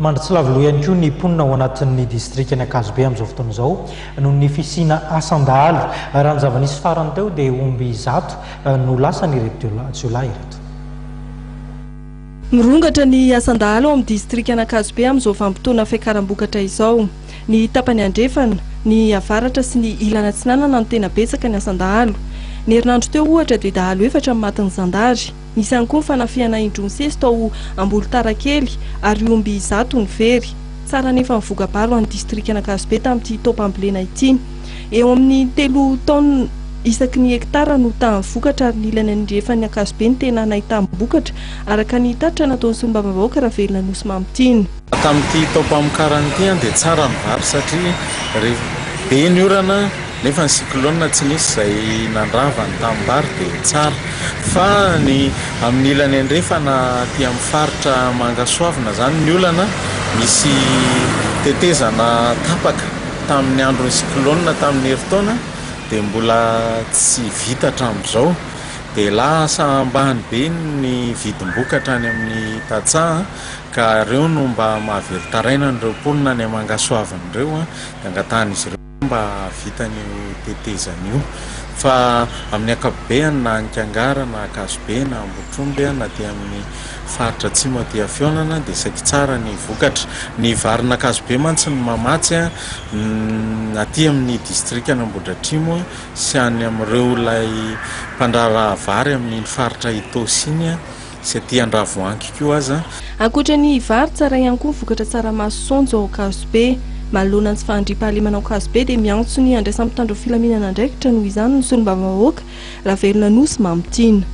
Mandry tsy lavo loha ihany koa ny mponina ao anatin'ny distrikan'i Ankazobe amin'izao fotoana izao noho ny fisiana asan-dahalo. Raha ny zava-nisy farany teo dia omby 100 no lasan'ireto jiolahy ireto. Mirongatra ny asan-dahalo ao amin'ny distrikan'Ankazobe amin'izao vanim-potoana fiakaram-bokatra izao. Ny tapany andrefana, ny avaratra sy ny ilany atsinanana no tena betsaka ny asan-dahalo. Ny herinandro teo ohatra dia dahalo efatra no matin'ny zandary. Nisy ihany koa ny fanafihana indroa nisesy tao Ambolotarakely ary omby 100 no very. Tsara anefa ny voka-bary ho an'ny distrikan'Ankazobe tamin'ity taom-pambolena ity. Eo amin'ny telo taonina isaky ny hektara no tahan'ny vokatra ary ny ilany andrefan'ny Ankazobe no tena nahitam-bokatra, araka ny tatitra nataon'ny solombavambahoaka Ravelona Nosy Mamitiana. Tamin'ity taom-pamokarana ity dia tsara ny vary satria rehefa be ny orana nefa ny cyclone tsy nisy izay nandrava ny tanimbary dia tsara. Fa ny amin'ny ilany andrefana aty amin'ny faritra Mangasoavina izany ny olana, misy tetezana tapaka tamin'ny andron'ny cyclone tamin'ny herintaona dia mbola tsy vita hatramin'izao. Dia lasa ambany be ny vidim-bokatra any amin'ny tantsaha ka ireo no mba mahavelon-taraina an'ireo mponina any Mangasoavina ireo dia angatahan'izy ireo mba hahavita an'io tetezana io. Fa amin'ny ankapobeany na any Kangara na Ankazobe na Ambohitromby na aty amin'ny faritra atsimo aty Fihaonana dia saiky tsara ny vokatra. Ny varin'Ankazobe mantsy no mamatsy aty amin'ny distrikan'Ambohidratrimo sy any amin'ireo ilay mpandraharaha vary amin'iny faritra Itaosy iny sy aty Andravoahangy koa aza. Ankoatra ny vary, tsara ihany koa ny vokatra tsaramaso saonjo ao Ankazobe. Manoloana ny tsy fahandriampahalemana ao Ankazobe dia miantso ny handraisan'ny mpitandro filaminana andraikitra noho izany ny solombavambahoaka, Ravelonanosy Mamitiana.